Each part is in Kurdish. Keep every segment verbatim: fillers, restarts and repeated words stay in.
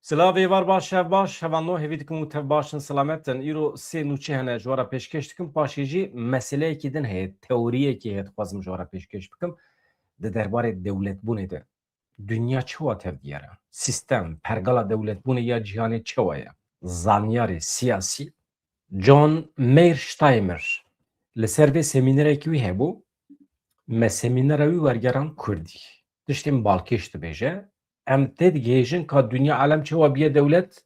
Silav, êvar baş, şev baş, hevalno, hêvî dikim û tev baş in, selamet in. Îro sê nûçe hene ji we re pêşkêş dikim, paşê jî meseleyekî din heye, teoriyekê heye dixwazim ji we re pêşkêş bikim. Di derbarê dewletbûnê de dinya çawa tevdiyere? Sîstem, pergala dewletbûnê ya cîhanê çawa ye? Zanyarê siyasî John Mearsheimer li ser vê semînerekî wî hebû. Me semînera wî wergeran kurdî. Tiştên balkêş dibêje. Em têdigihêjin ka dinya alem çawa biye dewlet,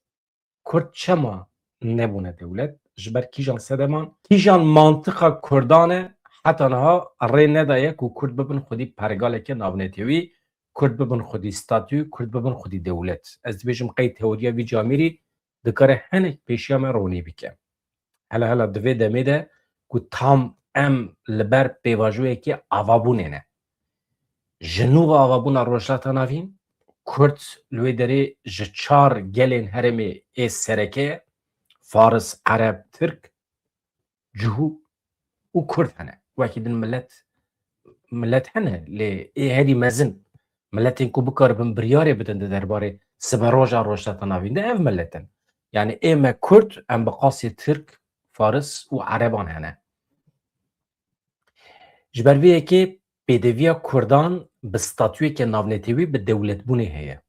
kurd çema nebûne dewlet, ji ber kîjan sedeman, kîjan mantiqa kurdan e heta niha rê nedaye ku kurd bibin xwedî pergaleke navnetewî, kurd bibin xwedî statû, kurd bibin xwedî dewlet. Ez dibêjim qey teoriya vî camêrî dikare hinek pêşiya me ronî bike. Hele hela di vê demê de ku tam em li ber pêvajoyekê avabûnê ne. Ji nû ve avabûna Rojhilata Navîn, Kurd li wê derê ji çar gelên herêmê ê sereke ye, Faris, Ereb, Tirk, Cihû û Kurd hene. Wekî din milet, milet hene, lê ê herî mezin, miletên ku bikaribin biryarê bidin di derbarê siberoja Rojhilata Navîn de, ev milet in. Yani ê me Kurd, em bi qasê Tirk, Faris û Ereban hene. Ji ber vê yekê pêdeviya Kurdan bi statuyeke navnetewî, bi dewletbûnê heye.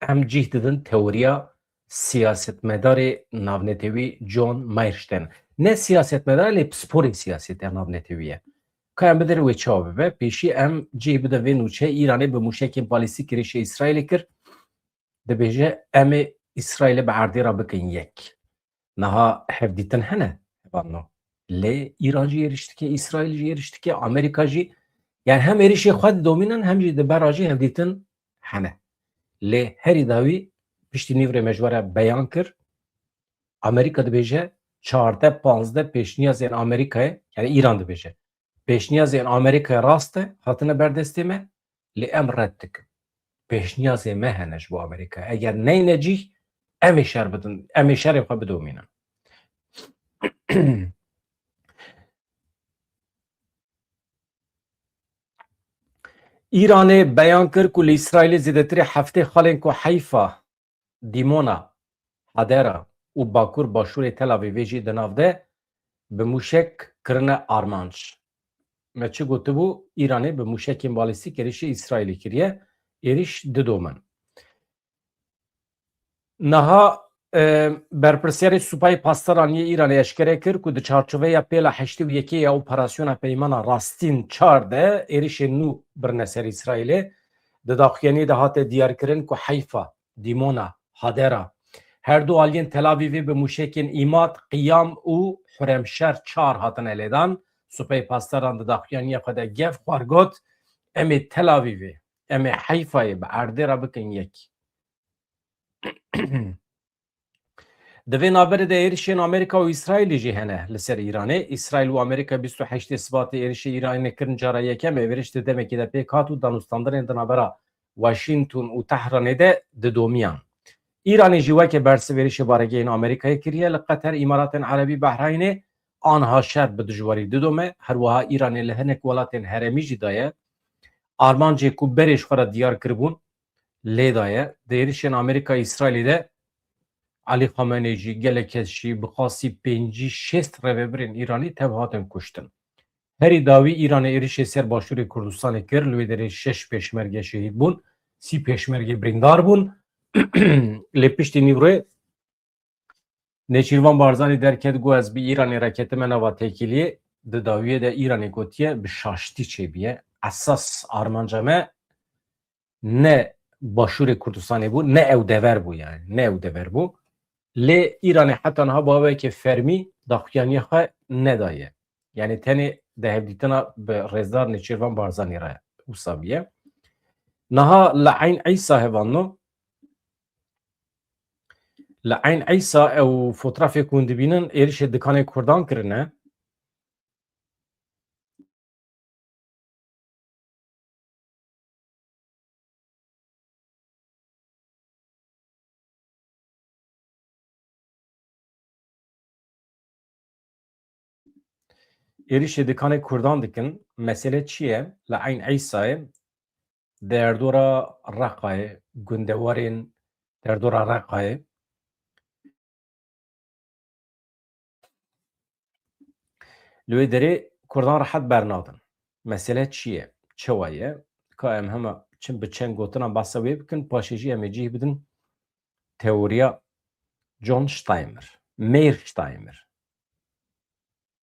Em cih didin teoriya siyasetmedarê navnetewî John Mearsheimer. Ne siyasetmedar, lê pisporê siyaseta navnetewî ye. Ka em bidirin wê çawa bibe, pêşî em cih bidin vê nûçe, Îranê bi mûşekên balîstîk êrîşê Îsraîlê kir. Dibêje, em ê Îsraîlê bi erdê re bikin yek. Niha hevdîtin hene, hevalno. Lê Îran jî êrîş dike, Îsraîl jî êrîş dike, Amerîka jî. Yani hem êrîşê xwe didomînin, hem jî di bera jî hevdîtin hene. Lê herî dawî piştî nîvrê me ji we re beyan kir. Amerîka dibêje, çardeh panzdeh pêşniyazên Amerîkayê, yani Îran dibêje, pêşniyazên Amerîkayê rast e, hatine ber destê me, lê em red dikin. Pêşniyazê me hene ji bo Amerîka. Eger neyne cîh, em ê şer bidin, em ê şerê xwe bidomînin. Îranê beyan kir ku li Îsraîlê zêdetirê heftê xalên ku Heyfa, Dîmona, Hadera û bakur başûrê Tel Avîvê jî di nav de bi mûşek kirine armanc. Me çi gotibû, Îranê bi mûşekên balîstîk êrîşê Îsraîlê kiriye, êrîş didomin. Niha, e, berpirsiyarê Supayê Pasdaran yê Îranê eşkere kir ku di çarçoveya pêla heştê û yekê ya operasyona Peymana Rastîn çar de êrîşên nû birine ser Îsraîlê. Di daxuyaniyê de hate diyarkirin ku Heyfa, Dîmona, Hadera, her du aliyên Tel Avîvê bi mûşekên Îmad, Qiyam û Huremşer çar hatine lêdan. Supayê Pasdaran di daxuyaniya xwe de gef xwar got, em ê Tel Avîvê, em ê Heyfayê bi erdê re bikin yek. Di vê navberê de êrişên Amerîka û Îsraîlê jî hene li ser Îranê. Îsraîl û Amerîka bîst û heştê Sibatê êrişê Îranê kirin cara yekem. Ev êriş di demekê de pêk hat û danûstandinên di navbera Washington û Tehranê de didomiyan. Îranê jî weke bersiv êrişê baregehên Amerîkayê kiriye li Qeter, Îmaratên Erebî, Behraynê, anha şer bi dijwarî didome. Her wiha Îranê li hinek welatên herêmî jî daye armancê ku berê ji xwe re diyar kiribûn lê daye. Di êrişên Amerîka-Îsraîlê de Elî Xameneî jî, gelek kes jî, bi qasî pêncî şêst rêvebirên Îranî tev hatin kuştin. Herî dawî Îranê êrişê ser başûrê Kurdistanê kir, li wê derê şeş pêşmerge şehîd bûn, sî pêşmerge birîndar bûn. Lê piştî nîvrê Nêçîrvan Barzanî derket, got, ez bi Îranê re ketime nava têkiliyê. Di dawiyê de Îranê gotiye, bi şaştî çêbûye. Esas armanca me ne başûrê Kurdistanê bû, ne ew dever bû yani, ne ew dever bû. Lê Îranê heta niha bi aweke fermî daxuyaniya xwe nedaye. Yani tenê di hevdîtina bi rêzdar Nêçîrvan Barzanî re wisa bûye. Niha li Eyn Îsa, hevalno, li Eyn Îsa ew fotrafê ku hûn dibînin êrişê dikanê Kurdan kirine. Êrişê dikanê Kurdan dikin. Mesele çi ye? Li Eyn Îsayê, derdora Reqayê, gundewarên derdora Reqayê. Li wê derê Kurdan rehet bernadin. Mesele çi ye? Çawa ye? Ka em hema çi bi çend gotinan behsa wê bikin, paşê jî em ê cih bidin teoriya John Steimer, Meir Steimer.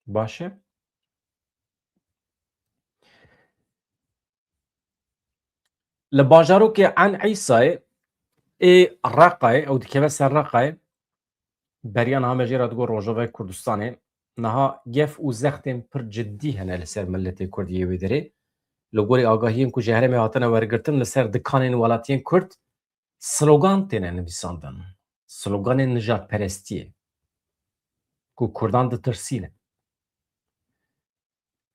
Baş e? Li bajarokê En Îsayê ê Reqayê, ew dikeve ser Reqayê, beriya niha me jê re digot Rojavayê Kurdistanê, niha gef û zextên pir cidî hene li ser miletê Kurd yê wê derê. Li gorî agahiyên ku ji herêmê hatine wergirtin, li ser dikanên welatiyên Kurd slogan têne nivîsandin. Sloganên nijadperestiyê ku Kurdan ditirsîne.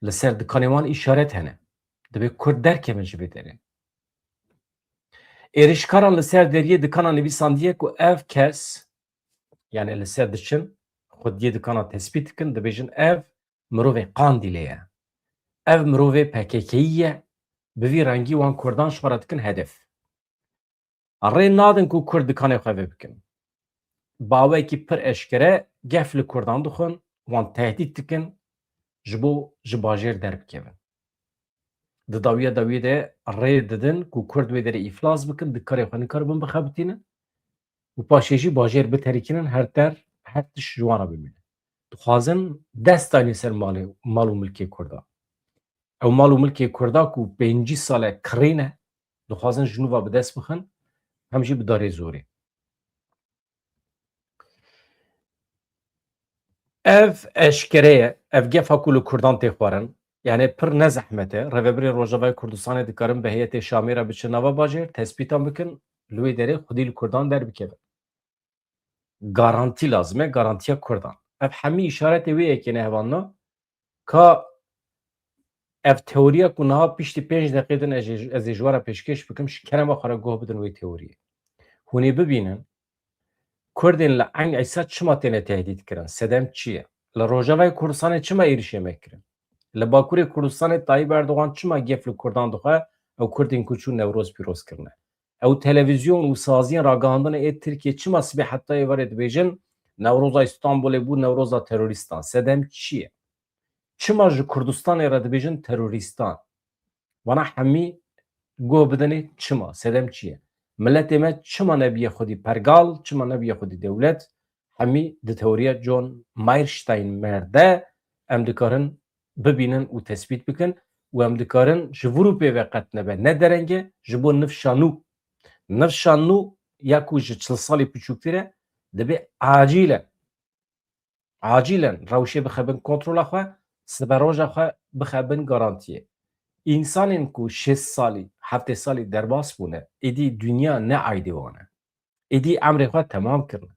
Li ser dikanê wan îşaret hene. Divê Kurd derkevin ji vê derê. Êrişkaran li ser deriyê dikana nivîsandiye ku ev kes, yani li ser diçin, xwediyê dikana tespît dikin, dibêjin ev mirovê Qandîlê ye. Ev mirovê P K K'yî ye. Bi vî rengî wan Kurdan ji xwe re dikin hedef. Rê nadin ku Kurd dikanê xwe vê bikin. Bi awekî pir eşkere gef li Kurdan dixwin, wan tehdît dikin, ji bo ji bajêr derbikevin. Di dawiya dawiyê de rê didin ku Kurd wê derê îflas bikin, dikarê xwe nikaribin bixebitînin û paşê jî bajêr biterikînin, her der, her tişt ji wan re bimîne. Dixwazin dest daynin ser malê, mal û milkê Kurda. Ew mal û milkê Kurda ku pêncî sal e kirî ne, dixwazin ji nû ve bi dest bixin, hem jî bi darê zorê. Ev eşkere ye, ev gefa ku li Kurdan tê xwarin, yani pir ne zehmet e. Rêvebirên Rojavayê Kurdistanê dikarin bi heyetê Şamê re biçin nava bajêr, tespîtan bikin, li wê derê xwedî li Kurdan derbikevin. Garantî lazim e, garantiya Kurdan. Ev hemî îşaretê wê yekê ne hevalno, ka ev teoriya ku niha piştî pênc deqê din ez ê, ez ê ji we re pêşkêş bikim, ji kerema xwe re guh bidin wê teoriyê. Hûn ê bibînin, Kurdên li Eyn Îsa çima têne tehdît kirin? Sedem çi ye? Li Rojavayê Kurdistanê çima êrişê me kirin? Li Bakurê Kurdistanê Tayyip Erdogan çima gef li Kurdan dixwe? Ew Kurdên ku çûn Newroz pîroz kirine. Ew televîzyon û saziyên ragihandinê ê Tirkiyê çima sibê heta êvarê dibêjin, Newroza Îstanbulê bû Newroza terorîstan? Sedem çi ye? Çima ji Kurdistanê re dibêjin terorîstan? Vana hemî guh bidinê çima? Sedem çi ye? Miletê me çima nebiye xwedî pergal, çima nebiye xwedî dewlet? Hemî di teoriya John Meirstein mer de em dikarin bibînin û tespît bikin û em dikarin ji vir û pê ve qet nebe ne dereng e ji bo nifşa nû. Nifşa nû ya ku ji çil salî piçûktir e, divê acîlen, acîlen rewşê bixe bin kontrola xwe, siberoja xwe bixe bin garantiyê. Însanên ku şêst salî, heftê salî derbas bûne, êdî dinya ne aydê wan e. Êdî emrê xwe temam kirine.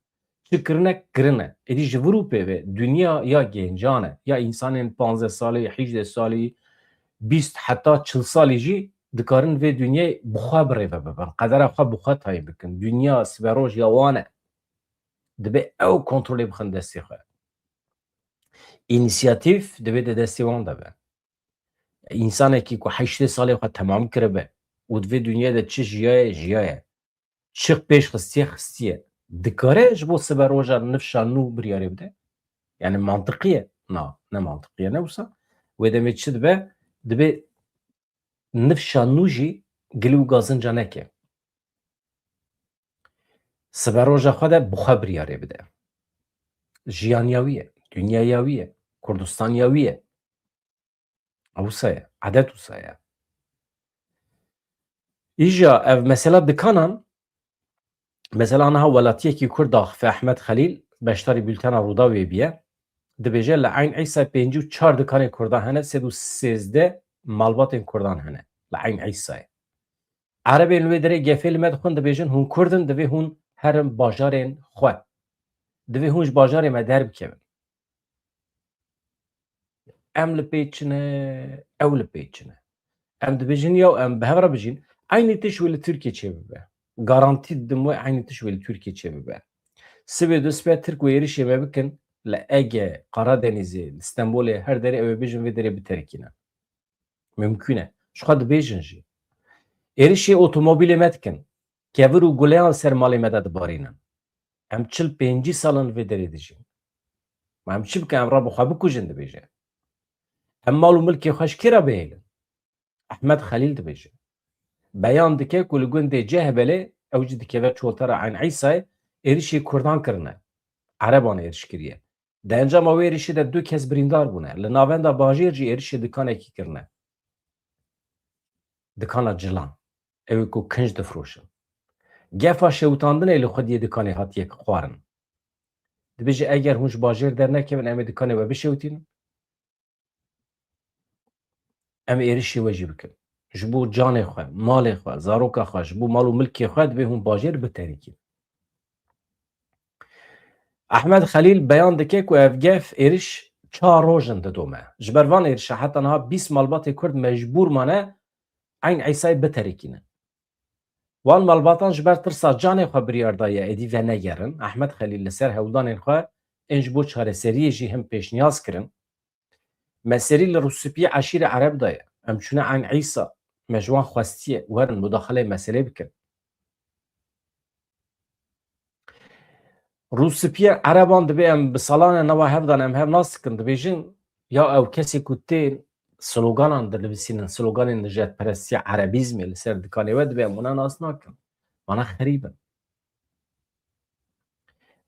Çi kirine, kirine. Êdî ji vir û pê ve dinya ya gencan e, ya însanên panzdeh salî, hîjdeh salî, bîst heta çil salî jî dikarin vê dinyayê bi xwe bi rê ve bibin. Qedera xwe bi xwe tayîn bikin. Dinya siberoj ya wan e. Divê ew kontrolê bixin destê xwe. Înîsiyatîf divê di destê wan de be. Însanekî ku heştê salê xwe temam kiribe û di vê dinyayê de çi jiyaye, jiyaye. Çi pêş xistiye, xistiye. Dikare ji bo siberoja nifşa nû biryarê bide? Yani mantiqî ye? Na, ne mantiqî ye, ne wisa. Wê demê çi dibe? Dibe nifşa nû jî gilî û gazinca neke. Siberoja xwe de bi xwe biryarê bide. Jiyan ya wî ye, dinya ya wî ye, Kurdistan ya wî ye. Ew wisa ye, edet wisa ye. Îja ev mesela dikanan, mesela niha welatiyekî Kurd daxife, Ehmed Xelîl, beşdarî bültena Rûdawê bîye, dibêje li Eyn Îsa pêncî û çar dikanê Kurdan hene, sed û sêzdeh malbatên Kurdan hene li Eyn Îsayê. Erebên li wê derê gefê li me dixwin, dibêjin hûn Kurd in, divê hûn herin bajarên xwe. Divê hûn ji bajarê me derbikevin. Em li pê çi ne, ew li pê çi ne. Em dibêjin ya em bi hev re bijîn, eynî tişt wê li Tirkiyê çêbibe. Garantî didim we eynî tişt wê li Tirkiyê çêbibe. Sibê du sibe Tirk wê êrişê me bikin, li Ege, Qaradenîzê, li Stenbolê, her derê ew ê bijin vê derê biterikîne. Mimkûn e. Ji xwe dibêjin jî. Êrişê otomobîlê me dikin. Kevir û guleyan li ser malê me de dibarînin. Em çil pêncî sal in li vê derê dijîn. Ma em çi bikin? Em re bi xwe bikujin, dibêje. Em mal û milkê xwe ji kê re bihêlin? Ehmed Xelîl dibêje. Beyan dike ku li gundê Cehbelê, ew jî dikeve çoltera Eyn Îsayê, êrişî Kurdan kirine. Ereban êriş kiriye. Di encama wê êrişê de du kes birîndar bûne. Li navenda bajêr jî êrişê dikanekî kirine. Dikana cilan. Ew ê ku kinc difroşin. Gefa şewitandinê li xwediyê dikanê hatiye xwarin. Dibêje, eger hûn ji bajêr dernekevin, em ê dikanê we bişewitînin. Em ê êrişê we jî bikin. Ji bo canê xwe, malê xwe, zaroka xwe, ji bo mal û milkê xwe dibê hûn bajêr biterîkîn. Ehmed Xelîl beyan dike ku ev gef êriş çar roj in didome. Ji ber van êrişa heta niha bîst malbatê Kurd mecbûr mane Eyn Îsayê biterikîne. Wan malbatan ji ber tirsa canê xwe biryar daye êdî venegerin. Ehmed Xelîl li ser hewldanên xwe ên ji bo çareseriyê jî hin pêşniyaz kirin. Me serî li Rûspiyê eşîrê Ereb daye. Em çûne Eyn Îsa, me ji wan xwestiye werin mudaxileyê meselê bikin. Rûspiyê Ereban dibê em bi salan e nava hev dan, em hev nas dikin, dibêjin, ya ew kesê ku tên sloganan dinivîsînin, sloganên nijadperestiya, erebîzmê li ser dikanê we, dibê em wana nas nakin. Wana xerîb in.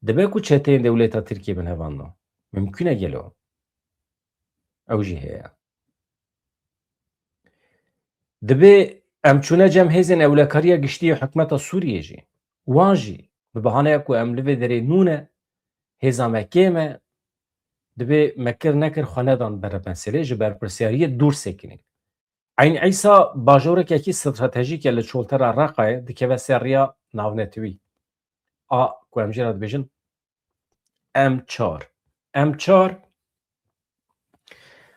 Dibe ku çeteyên dewleta Tirkiyê bin hev anno. Mimkûn e gelo? Ew jî heye. Dibê em çûne cem hêzên ewlekariya giştî yê hikûmeta Sûriyê jî. Wan jî bi bahaneya ku em li vê derê nû ne, hêza me kêm e, dibê me kir nekir xwe nedan ber meselê, ji berpirsiyariyê dûr sekinîn. Eyn Îsa bajorekekî stratejîk e li çoltera Reqayê, dikeve ser riya navnetewî. A ku em jê re dibêjin M çar. M çar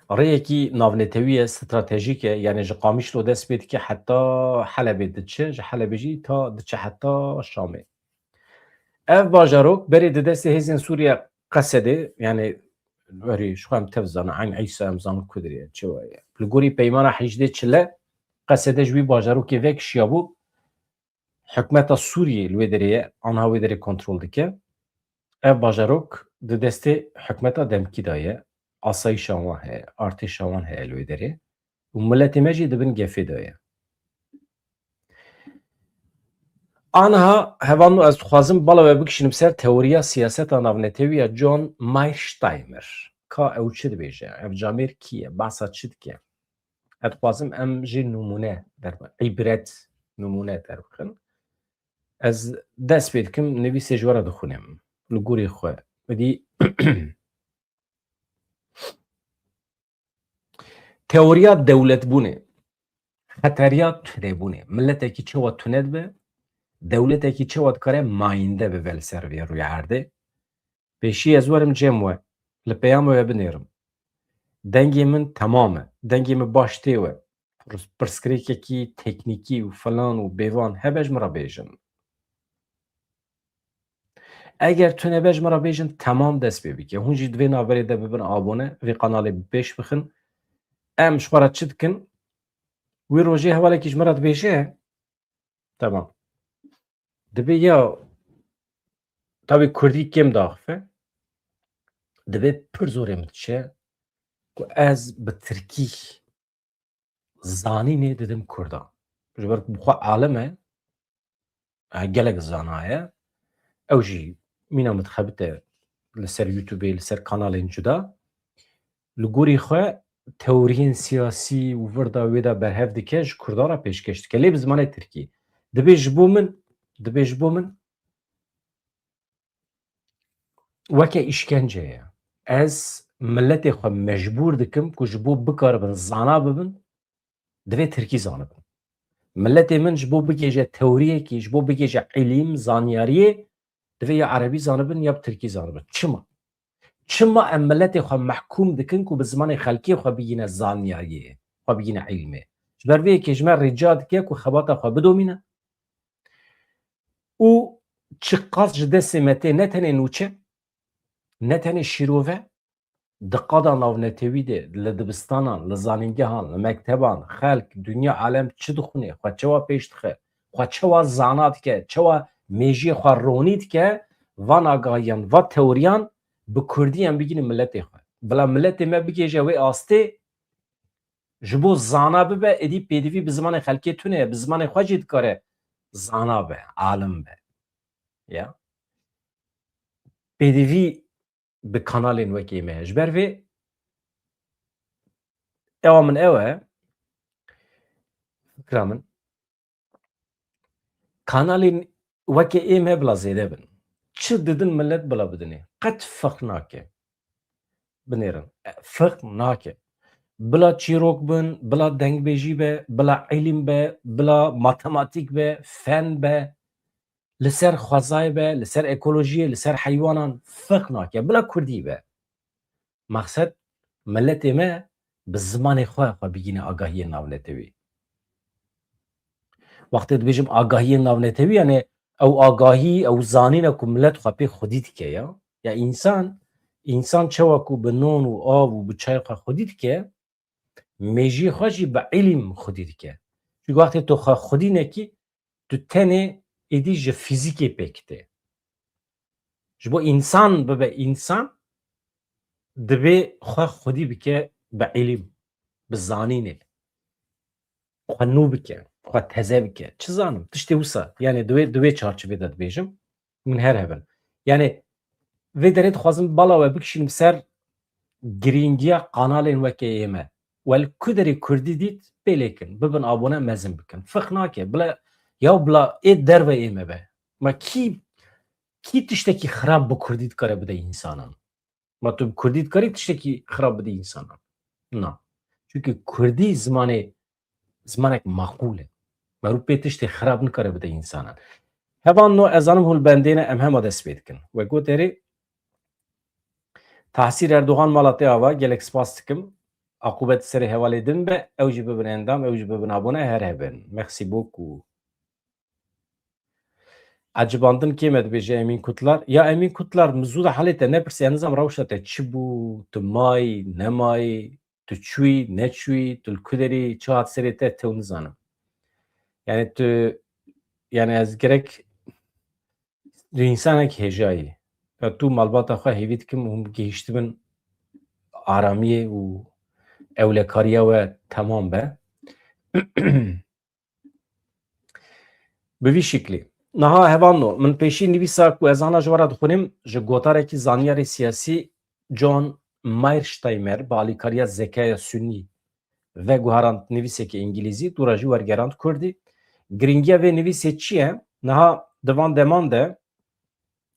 rêyekî navnetewî ye, stratejîk e, yani ji Qamişlo dest pê dike heta Helebê diçe, ji Helebê jî ta diçe heta Şamê. Ev bajarok berê di destê hêzên Sûriye Qesedê, yani werî ji xwe em tev zanin, Eyn Îsa em zanin ku dirê ye, çi ye. Li gorî peymana hejdê çile Qesede ji wî bajarokê vekişiyabû. Hikûmeta Sûriyê li wê derê ye, anha wê derê kontrol dike. Ev bajarok di destê hikûmeta demkî de ye. Asayîşa wan heye, artêşa wan heye li wê derê. Û miletê me jî di bin gefê de ye. Aniha hevalno ez dixwazim bala we bikişînim ser teoriya siyaseta navnetewî ya John Mearsheimer. Ka ew çi dibêje? Ev camêr kî ye? Behsa çi dike? Ez dixwazim em jê nimûne derbixin, îbret nimûne derbixin. Ez dest pê dikim, nivîsê ji we re dixwînim. Li gorî xwe. Êdî teoriya dewletbûnê, xeteriya tunebûnê. Miletekî çawa tune dibe, dewletekî çawa dikare mayînde bibe li ser vê rûyê erdê. Pêşî ez werim cem we, li peyama we binêrim. Dengê min temam e. Dengê min baş tê we. Pirs-, pirsgirêkekî teknîkî û filan û bêvan hebe ji min re bêjin. Eger tune be ji min re bêjin, temam dest pê bike. Hûn jî di vê navberê de bibin abone, vê kanalê bi pêş bixin. Em ji xwe re çi dikin? Wî rojê hevalekî ji min re dibêje, Tamam. Dibê ya, tabî kurdî kêm diaxife. Dibê pir zorê min diçe ku ez bi tirkî zanînê didim kurdan. Ji ber ku bi xwe alim e, e, gelek zana ye. Ew jî mîna min dixebite li ser YouTubeê, li ser kanalên cuda. Li gorî xwe teoriyên siyasî û vir da wê de berhev dike, ji kurdan re pêşkeş dike. Lê bi zimanê tirkî. Dibê ji bo min, dibê ji bo min weke îşkence ye. Ez miletê xwe mecbûr dikim ku ji bo bikaribin zana bibin, divê tirkî zanibin. Miletê min ji bo bigêje teoriyekî, ji bo bigêje îlîm, zanyariyê, divê ya erebî zanibin ya bi tirkî zanibin. Çima? Çima em miletê xwe mehkûm dikin ku bi zimanê xelkê xwe bigîne zanyariyê, xwe bigîne îlmê? Ji ber vê yekê ji me rica dike ku xebata xwe bidomîne û çiqas ji destê me tê ne tenê nûçe, ne tenê şîrove, di qada navnetewî de, li dibistanan, li zanîngehan, li mekteban, xelk, dinya, alem çi dixwîne, xwe çawa pêş dixe, xwe çawa zana dike, çawa mêjiyê xwe ronî dike, van agahiyan, va teoriyan bi kurdî em bigînin miletê xwe. Bila miletê me bigêje wê astê, ji bo zana bibe, êdî pêdivî bi zimanê xelkê tune ye, bi zimanê xwe jî dikare zana be, alim be. Ya. Pêdivî bi kanalên wekî me heye. Ji ber vê ewa min ew e, fikra min, kanalên wekî ê me bila zêde bin. Çi didin millet bila bidinê. Qet ferq nake. Binêrin. E, ferq nake. Bila çîrok bin, bila dengbêjî be, bila îlim be, bila matematîk be, fen be, li ser xwezayê be, li ser ekolojiyê, li ser heywanan, ferq nake. Bila kurdî be. Mexsed, miletê me bi zimanê xwe xwe bigîne agahiyên navnetewî. Wextê dibêjim agahiyên navnetewî, yani ew agahî, ew zanîn e ku milet xwe pê xwedî dike ya. Ya însan, însan çawa ku bi non û av û bi çay xwe xwedî dike, mêjiyê xwe jî bi îlim xwedî dike. Çunke wextê tu xwe xwedî nekî, tu tenê êdî ji fîzîkê pêk tê. Ji bo însan bibe însan, divê xwe xwedî bike bi îlim, bi zanînê. Xwe nû bike, xwe teze bike. Çi zanim, tiştê wisa. Yani di wê, di wê çarçivê de dibêjim. Min her hebin. Yani vê derê dixwazim bala we bikişînim ser girîngiya kanalên weke ê me. We li ku derê kurdî dît, pê lêkin, bibin abone, mezin bikin. Ferq nake. Bila, ya bila ê derve ê me be. Ma kî, kî tiştekî xirab bi kurdî dikare bide însanan? Ma tu bi kurdî dikarî tiştekî xirab bidî însanan? Na. Çunke kurdî zimanê, zimanek maqûl e. Merû pê tiştê xirab nikare bide însanan. Hevan no, ez zanim hûn li bendê ne, em hema dest pê dikin. We got erê, Tahsîr Erdogan mala te ava, gelek spas dikim. Aqûbet serê hevalê din be, ew jî bibin endam, ew jî bibin abone, her hebin. Merci beaucoup. Ecibandin kê me dibêje Emîn Kutlar. Ya Emîn Kutlar, min zû de halê te nepirsî, ez nizam rewşa te çi bû, tu mayî, nemayî, tu çûyî, neçûyî, tu li ku derî, çi hat serê te, tew nizanim. Yani tu, yani ez gerek tu însanek hêjayî. Ya tu malbata xwe hêvî dikim hûn gihîştibin aramiyê û ewlekariya we temam be. Bi vî şiklî. Niha hevalno, min pêşî nivîsa ku ez ana ji we re dixwînim, ji gotarekî zanyarê siyasî John Mearsheimer bi alîkariya Zekaya Sunnî veguherand nivîsekî îngilîzî, dû re jî wergerand kurdî. Girîngiya vê nivîsê çi ye? Niha di van deman de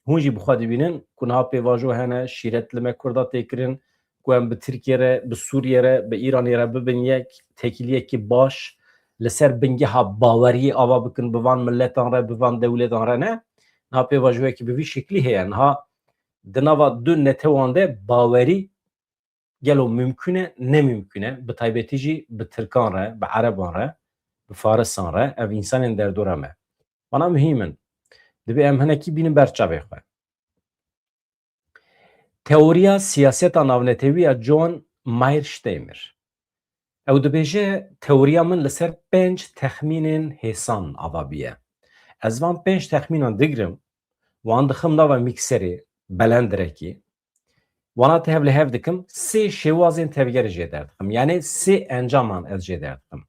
hûn jî bi xwe dibînin ku niha pêvajo hene, şîret li me Kurda tê kirin, ku em bi Tirkiye re, bi Sûriye re, bi Îranê re bibin yek, têkiliyekî baş li ser bingeha baweriyê ava bikin bi van miletan re, bi van dewletan re ne. Niha pêvajoyekî bi vî şeklî heye. Niha di nava du netewan de bawerî gelo mimkûn e, ne mimkûn e, bi taybetî jî bi Tirkan re, bi Ereban re, bi Farisan re, ev însanên derdora me. Vana muhîm in. Divê em hinekî bînin ber çavê xwe. Teoriya siyaseta navnetewî ya John Mearsheimer. Ew dibêje, teoriya min li ser pênc texmînên hêsan ava bûye. Ez van pênc texmînan digirim, wan dixim nava mîkserê belendirekî. Wana tev li hev dikim, sê şêwazên tevgerê jê derdixim. Yani sê encaman ez jê derdixim.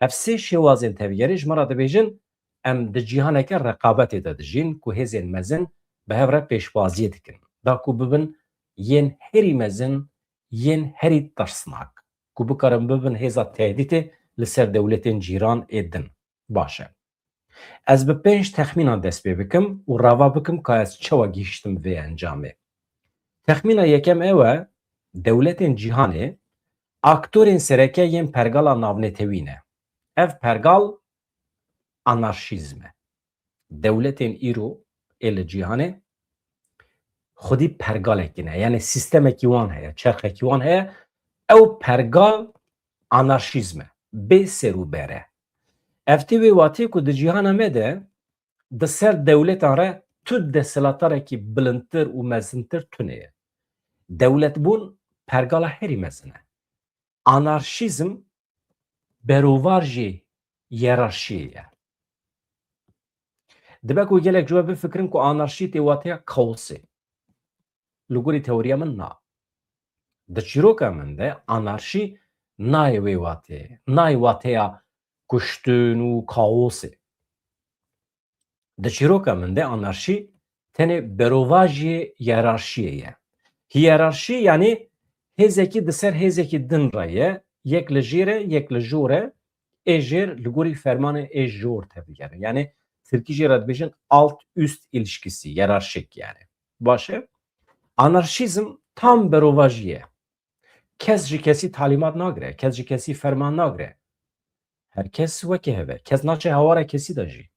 Ev sê şêwazên tevgerê ji me re dibêjin, em di cîhaneke reqabetê de dijîn ku hêzên mezin bi hev re pêşwaziyê dikin. Da ku bibin yên herî mezin, yên herî tirsnak, ku bikarin bibin hêza tehdîtê li ser dewletên cîran ê din. Baş e. Ez bi pênc texmînan dest pê bikim û rava bikim ka ez çawa gihîştim vê encamê. Texmîna yekem ew e, dewletên cîhanê aktorên sereke yên pergala navnetewî ne. Ev pergal anarşîzm e. Dewletên îro ê li cîhanê xwedî pergalekî ne. Yani sîstemekî wan heye, çerxekî wan heye. Ew pergal anarşîzm e. Bê ser û ber e. Ev tê wê watê ku di cîhana me de di ser dewletan re tu desthilatarekî bilindtir û mezintir tune ye. Dewletbûn pergala herî mezin e. Anarşîzm berovar jî yerarşiyê ye. Dibe ku gelek ji we bifikirin ku anarşî tê wateya kaosê. Li gorî teoriya min na. Di çîroka min de anarşî nayê wê wateyê, nayê wateya kuştin û kaosê. Di çîroka min de anarşî tenê berovajiyê yerarşiyê ye. Hiyerarşî, yanî hêzekî di ser hêzekî din re ye, yek li jêr e, yek li jor e, ê jêr li gorî fermanê ê jor tevdigere. Yanî tirkî jê re dibêjin alt üst ilişkisi, yerarşik yanî. Baş e? Anarşîzm tam berovajî ye. Kes ji kesî talîmat nagire, kes ji kesî ferman nagire. Her kes weke hev e. Kes naçe hawara kesî de jî.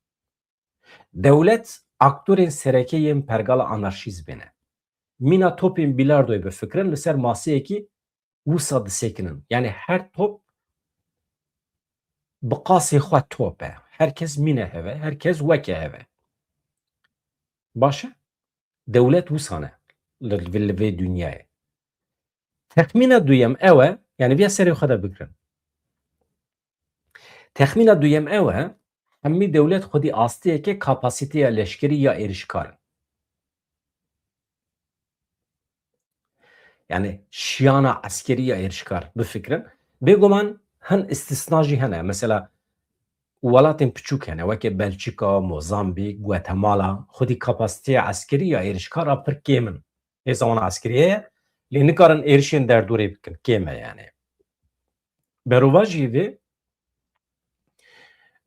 Dewlet aktorên sereke yên pergala anarşîzmê ne. Mîna topên bîlardoyê bifikirin, li ser maseyekî wisa disekinin. Yanî her top bi qasê xwe top e. Her kes mîne hev e, her kes weke hev e. Baş e? Dewlet wisa ne li, li, li vê dinyayê. Texmîna duyem ew e, yanî viya serê xwe de bigirin. Texmîna duyem ew e, hemî dewlet xwedî asteyeke kapasiteya leşkerî ya êrişkar in. Yanî şiyana eskerî ya êrişkar bifikirin. Bêguman hin îstisna jî hene. Mesela welatên piçûk hene, weke Belçika, Mozambîk, Guatemala, xwedî kapasiteya eskerî ya êrişkar a pir kêm in. Hêza wan a eskerî heye, lê nikarin êrişên derdorê bikin. Kêm e yanî. Berovajî vê,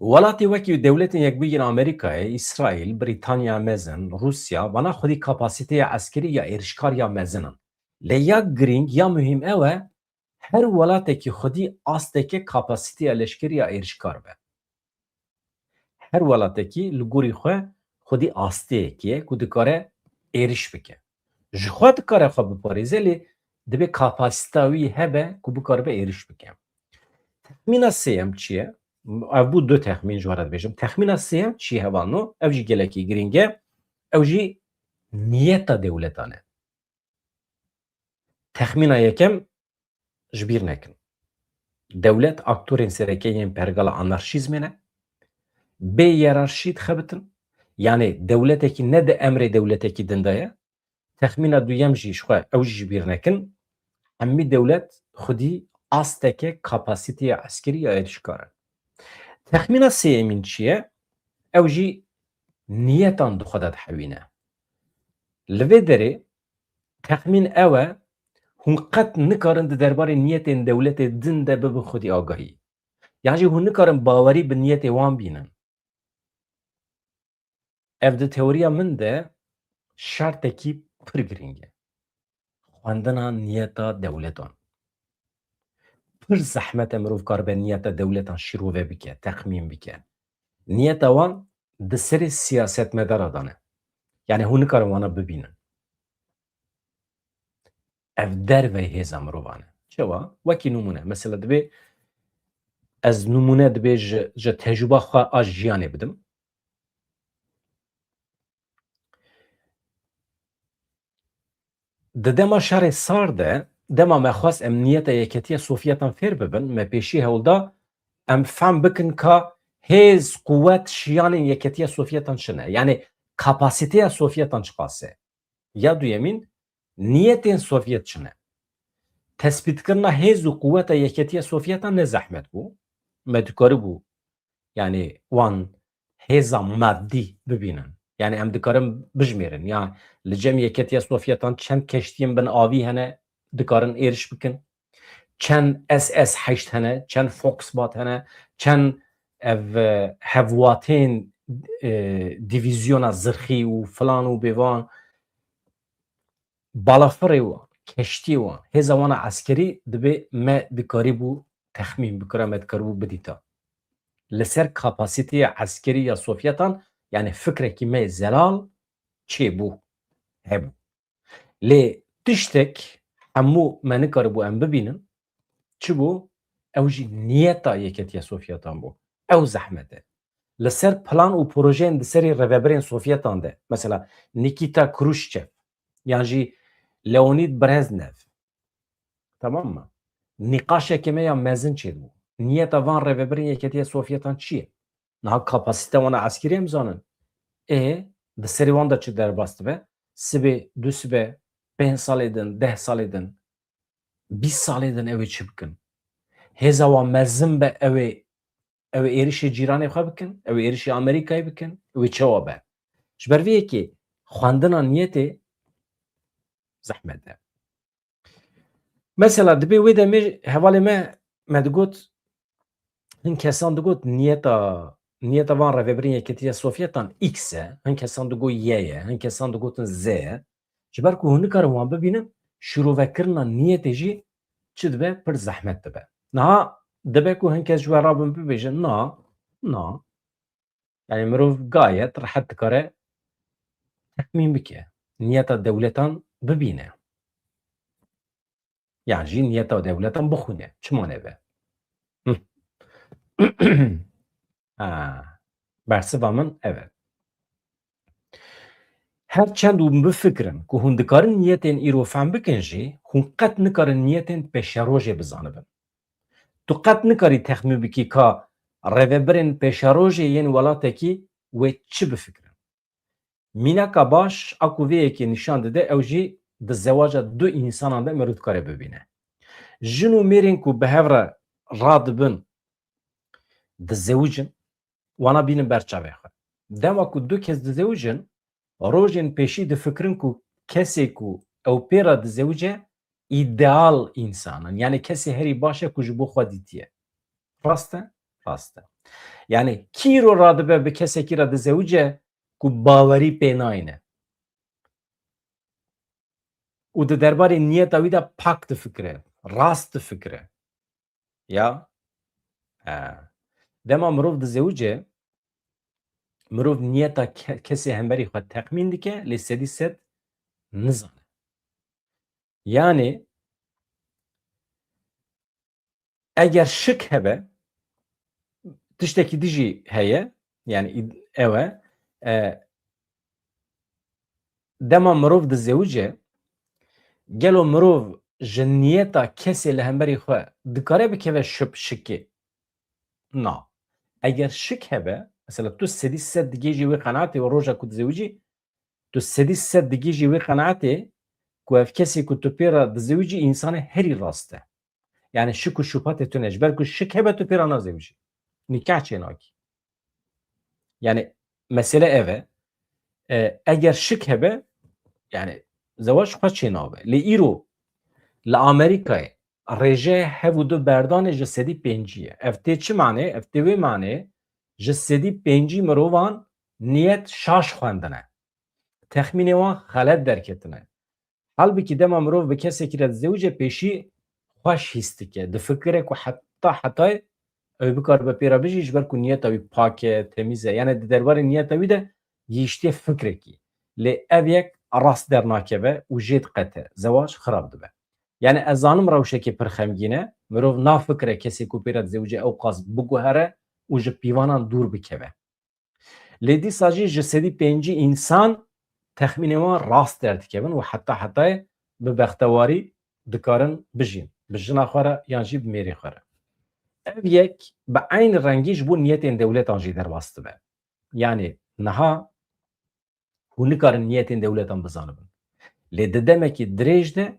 welatê wekî Dewletên Yekbûyî yên Amerîkayê, Îsraîl, Brîtanya Mezin, Rûsya, vana xwedî kapasiteya eskerî ya êrişkar ya mezin in. Lê ya girîng, ya muhîm ew e, her welatekî xwedî asteke kapasiteya leşkerî ya êrişkar be. Her welatekî li gorî xwe xwedî asteyekî ye ku dikare êriş bike. Ji xwe dikare xwe biparêze, lê divê kapasita wî hebe ku bikaribe êriş bike. Texmîna sêyem çi ye? Ev bû du texmîn, ji we re dibêjim. Texmîna sêyem çi ye hevalno? Ev jî gelekî girîng e. Ew jî niyeta dewletan e. Texmîna yekem ji bîr nekin. Dewlet aktorên sereke yên pergala anarşîzmê ne. Bê yerarşî dixebitin. Yanî dewletekî ne di emrê dewletekî din de ye. Texmîna duyem jî ji xwe ew jî ji bîr nekin. Hemî dewlet xwedî asteke kapasiteya eskerî ya êrişkar e. Texmîna sêyemîn çi ye? Ew jî niyetan di xwe de dihewîne. Li vê derê texmîn ew e, hûn qet nikarin di derbarê niyetên dewletê din de bibin xwedî agahî. Yan jî hûn nikarin bawerî bi niyetê wan bînin. Ev di teoriya min de şertekî pir girîng e. Xwendina niyeta dewletan. Pir zehmet e mirov karibe niyeta dewletan şîrove bike, texmîn bike. Niyeta wan di serê siyasetmedara de ne. Yanî hûn nikarin wana bibînin. Ev dervey hêza mirovan e. Çawa? Wekî nimûne. Mesela dibê ez nimûne dibê ji, ji tecrûba xwe a jiyanê bidim. Di dema şerê sar de, dema me xwest em niyeta Yeketiya Sovyetan fêr bibin, me pêşî hewl da em fehm bikin ka hêz, quwet, şiyanên Yeketiya Sovyetan çi ne? Yanî kapasiteya Sovyetan çiqas e? Ya duyemîn, niyetên Sovyet çi ne? Tespîtkirina hêz û quweta Yeketiya Sovyetan ne zehmet bû. Me dikaribû, yanî wan hêza maddî bibînin. Yanî em dikarin bijmêrin. Ya li cem Yeketiya Sovyetan çend keştiyên bin avî hene, dikarin êriş bikin. Çend S S heşt hene, çend Foxbat hene, çend ev, e, hevwatên, e, divîzyona zirxî û filan û bêvan, balafirê wan, keştiyê wan, hêza wan a eskerî dibê me dikarîbû texmîn bikira, me dikaribû bidîta. Li ser kapasiteya eskerî ya Sovyetan, yanî fikrekî me zelal çêbû, hebû. Lê tiştek hemû me nikaribû em bibînin, çi bû? Ew jî niyeta Yeketiya Sovyetan bû. Ew zehmet e. Li ser plan û projeyên di serê rêvebirên Sovyetan de, mesela Nikita Khrushchev, yan jî Leonid Brezhnev, tamam mı? Nîqaşeke me ya mezin çêdibû. Niyeta van rêvebirên Yeketiya Sovyetan çi ye? Niha kapasite wana eskerî em zanin. Ê, di serê wan de çi derbas dibe? Sibê, du sibe, pênc salê din, deh salê din, bîst salê din ew ê çi bikin? Hêza wan mezin be, ew ê, ew ê êrişê cîranê xwe bikin, ew ê êrişê Amerîkayê bikin, ew ê çawa be? Ji ber vê yekê xwendina niyetê zehmet e. Mesela dibê wê demê hevalê me, me digot, hin kesan digot niyeta, niyeta van rêvebirên Yekîtiya Sovyetan X e, hin kesan digot Y ye, hin kesan digotin Z ye. Ji ber ku hûn nikarin wan bibînin, şîrovekirina niyetê jî çi dibe, pir zehmet dibe. Niha dibe ku hin kes ji we rabin bibêjin, na, na. Yani mirov gayet rehet dikare texmîn bike. Niyeta dewletan bibîne. Yan jî niyeta dewletan bixwîne. Çima nebe? Hı. Ha, bersiva min ev e. Her çend hûn bifikirin ku hûn dikarin niyetên îro fehm bikin jî, hûn qet nikarin niyetên pêşerojê bizanibin. Tu qet nikarî texmîn bikî ka rêvebirên pêşerojê yên welatekî wê çi bifikirin. Mînaka baş a ku vê yekê nîşan dide, ew jî di zewaca du însanan de mirov dikare bibîne. Jin û mêrên ku bi hev re radibin, dizewicin, wana bînin ber çavê xwe. Dema ku du kes dizewicin, rojên pêşî difikirin ku kesê ku ew pê re dizewice, îdeal însan in. Yani kesê herî baş e ku ji bo xwe dîtiye. Rast e? Rast e. Yani kî îro radibe bi kesekî re dizewice ku bawerî pê nayne? Û di derbarê niyeta wî de pak difikire, rast difikire. Ya? E. Dema mirov dizewice, mirov niyeta ke-, kesê hemberî xwe texmîn dike, lê sedî sed nizane. Yani, eger şik hebe, tiştekî dijî heye, yani îd-, ew e, e, dema mirov dizewice, gelo mirov ji niyeta kesê li hemberî xwe dikare bikeve şip-, şikê? Na. Eger şik hebe, mesela tu sedî sed digihîjî wê qenaetê û roja ku dizewicî, tu sedî sed digihîjî wê qenaetê ku ev kesê ku tu pê re dizewicî însanê herî rast e. Yani şik û şubhatê tune, ji ber ku şik hebe tu pê re nazewicî. Nîkah çênakî. Yani mesele ev e. E, eger şik hebe, yani zewac xwe çênabe. Lê îro li Amerîkayê rêjeya hev û du berdanê ji sedî pêncî ye. Ev tê çi manê? Ev tê wê manê, ji sedî pêncî mirovan niyet şaş xwendine. Texmînê wan xelet derketine. Halbikî dema mirov bi kesekî re dizewice, pêşî xweş hîs dike. Difikire ku heta hetayê ew bikaribe pê re bijî, ji ber ku niyeta wî pak e, temîz e. Yani di derbarê niyeta wî de gihîştiye fikrekî. Lê ev yek rast dernakeve û jê diqete. Zewac xirab dibe. Yani ez zanim rewşekê pir xemgîn e. Mirov nafikire kesê ku pê re dizewice ew qas biguhere û ji pîvanan dûr bikeve. Lê dîsa jî ji sedî pêncî însan texmînê wan rast derdikevin û heta hetayê bi bextewarî dikarin bijîn. Bi jina xwe re yan jî bi mêrê xwe re. Ev yek bi eynî rengî ji bo niyetên dewletan jî derbas dibe. Yanî niha hûn nikarin niyetên dewletan bizanibin. Lê di demekî dirêj de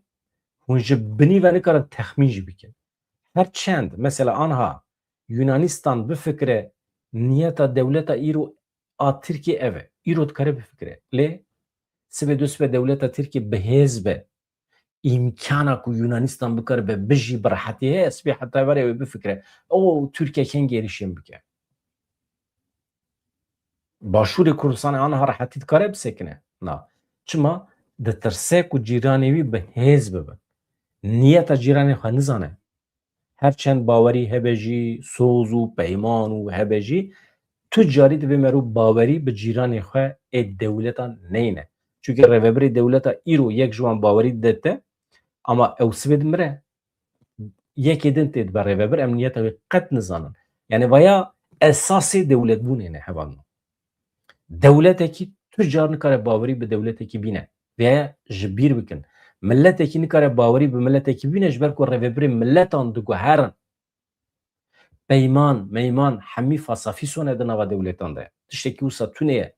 hûn ji binî ve nikarin texmîn jî bikin. Her çend, mesela anha Yunanistan bifikire niyeta dewleta îro a Tirkiyê ev e. Îro dikare bifikire. Lê sibê du sibê dewleta Tirkiyê bi hêz be, îmkana ku Yunanistan bikaribe bijî bi rehetî heye, sibê heta verê wê bifikire. O Tirkiye kengê êrişên bike. Başûrê Kurdistanê aniha rehetî dikare bisekine? Na. Çima? Ditirse ku cîranê wî bi hêz bibin. Niyeta cîranê xwe nizane. Her çend bawerî hebe jî, soz û peyman û hebe jî, tu carî divê merû bawerî bi cîranê xwe ê dewletan neyne. Çunke rêvebirê dewleta îro yek ji wan bawerî dide te, ama ew sibê dimire. Yekê din tê dibe rêvebir, em niyeta wê qet nizanin. Yani vaya esasê dewletbûnê ne, hevalno. Dewletekî tu car nikare bawerî bi dewletekî bîne. Vêya ji bîr bikin. Miletekî nikare bawerî bi miletekî bîne, ji ber ku rêvebirê miletan diguherin. Peyman, meyman, hemî fasafîso ne di nava dewletan de. Tiştekî wisa tune ye.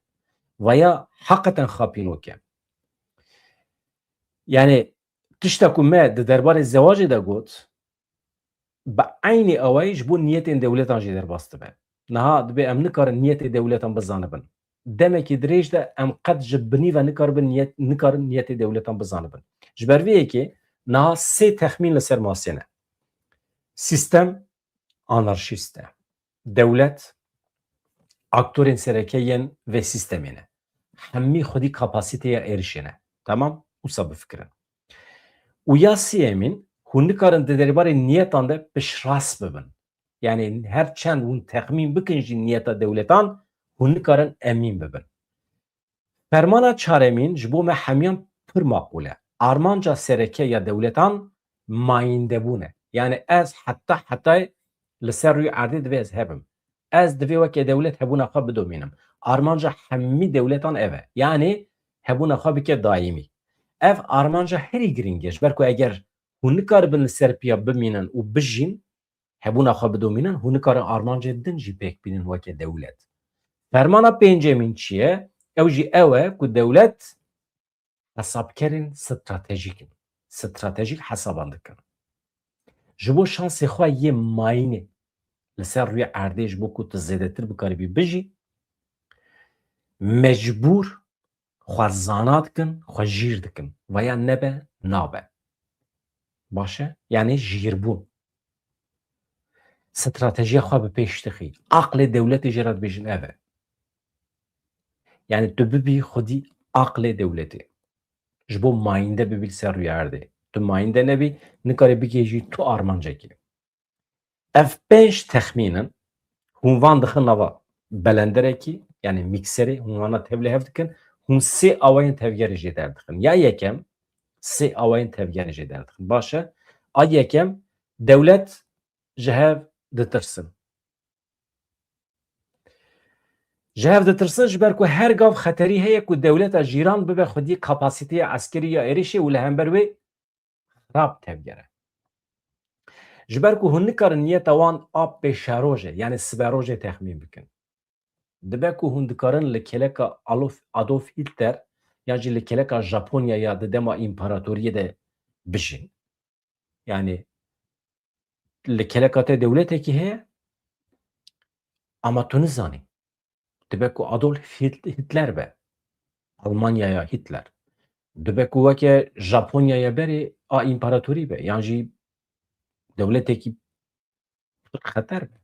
Vaya heqeten xapînok e. Yani tişta ku me di derbarê zewacê de got, bi eynî awayî ji bo niyetên dewletan jî derbas dibe. Niha dibê em nikarin niyetê dewletan bizanibin. Demekî dirêj de em qet ji binî ve nikaribin niyet, nikarin niyetê dewletan bizanibin. Ji ber vê yekê niha sê texmîn li ser masê ne. Sîstem anarşîst e. Dewlet aktorên sereke yên vê sîstemê ne. Hemî xwedî kapasiteya êrişê ne. Temam? Wisa bifikirin. Û ya sêyemîn, hûn nikarin di derbarê niyetan de piştrast bibin. Yani her çend hûn texmîn bikin jî niyeta dewletan, hûn nikarin emîn bibin. Fermana çaremîn ji bo me hemiyan pir maqûl e. Armanca sereke ya dewletan mayîndebûn e. Yani ez heta hetayê li ser rûyê erdê divê ez hebim. Ez divê weke dewlet hebûna xwe bidomînim. Armanca hemî dewletan ev e. Yani hebûna xwe bike daîmî. Ev armanca herî girîng e. Ji ber ku eger hûn nikaribin li ser piya bimînin û bijîn, hebûna xwe bidomînin, hûn nikarin armancên din jî pêk bînin weke dewlet. Fermana pêncemîn çi ye? Ew jî ew e ku dewlet hesabkerên stratejîk in. Stratejîk hesaban dikin. Ji bo şansê xwe yê mayînê li ser rûyê erdê ji bo ku tu zêdetir bikaribî bijî, mecbûr xwe zana dikin, xwe jîr dikin. Vaya nebe, nabe. Baş e? Yani jîrbûn. Stratejiya xwe bi pêş dixî. Aqlê dewletê jê re dibêjin ev e. Yani tu bibî xwedî aqlê dewletê. Ji bo mayînde bibî li ser rûyê erdê. Tu mayînde nebî, nikarî bigihêjî tu armancekê. Ev pênc texmîn in, hûn van dixin nava belenderekî, yani mîkserê, hûn wana tevlî hev dikin, hûn sê awayên tevgerê jê derdixin. Ya yekem, sê awayên tevgerê jê derdixin. Baş e, a yekem, dewlet ji hev ditirsin. Ji hev ditirsin, ji ber ku her gav xeterî heye ku dewleta cîran bibe xwedî kapasiteya eskerî ya êrişê û li hember wê xirab tevgere. Ji ber ku hûn nikarin niyeta wan a pêşerojê, yani siberojê texmîn bikin. Dibe ku hûn dikarin li keleka Alof-, Adolf Hitler yan jî li keleka Japonya ya di dema împaratoriyê de bijîn. Yani li keleka te dewletekî heye, ama tu nizanî. Dibe ku Adolf Hit-, Hitler be. Almanyaya Hitler. Dibe ku weke Japonyaya berê a împaratorî be. Yan jî dewletekî pir xeter be.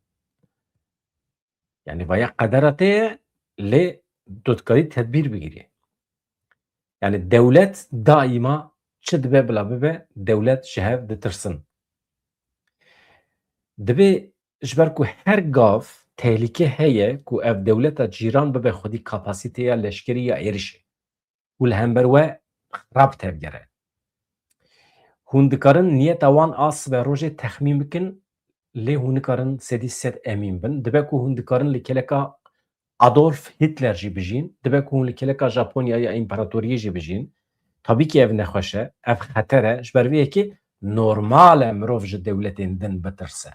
Yani vaya qedera te ye, lê tu dikarî tedbîr bigirî. Yani dewlet daîma çi dibe bila bibe, dewlet ji hev ditirsin. Dibe ji ber ku her gav tehlîke heye ku ev dewleta cîran bibe xwedî kapasiteya leşkerî ya êrişê û li hember we xirab tevgere. Hûn dikarin niyeta wan a siberojê texmîn bikin, lê hûn nikarin sedî sed emîn bin. Dibe ku hûn dikarin li keleka Adolf Hitler jî bijîn, dibe ku hûn li keleka Japonya ya împaratoriyê jî bijîn. Tabî ki ev nexweş e, ev xeter e, ji ber vê yekê normal e mirov ji dewletên din bitirse.